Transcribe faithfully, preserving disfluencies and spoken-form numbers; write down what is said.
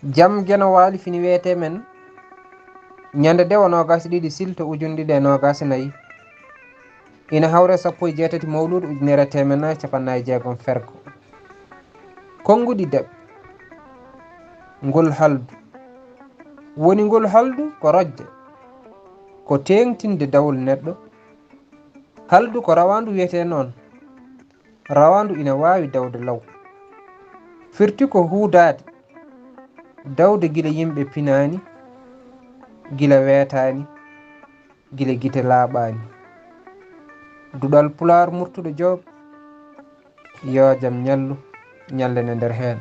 Jam Geno Waali fini wiyetee men ñande dewo noogas e ɗiɗi silto ujunɗiɗi e noogas e nayi, ina hawre sappo e jeetati mawluudu ujunere e teemeɗɗe nayi e capanɗe nayi e jeegom fergo. Konnguɗi daɓɓi. Ngol haldu. Woni ngol haldu ko rojde, ko teeŋtinde dawol neɗɗo. Haldu ko rawaandu wiyetee noon. Rawaandu ina waawi dawde law. Firti ko huudaade, dawde gila yimɓe pinaani, gila weetaani, gila gite laaɓaani. Duɗal Pulaar Murtuɗo Joob, yoo jam ñallu, ñallene nder heen.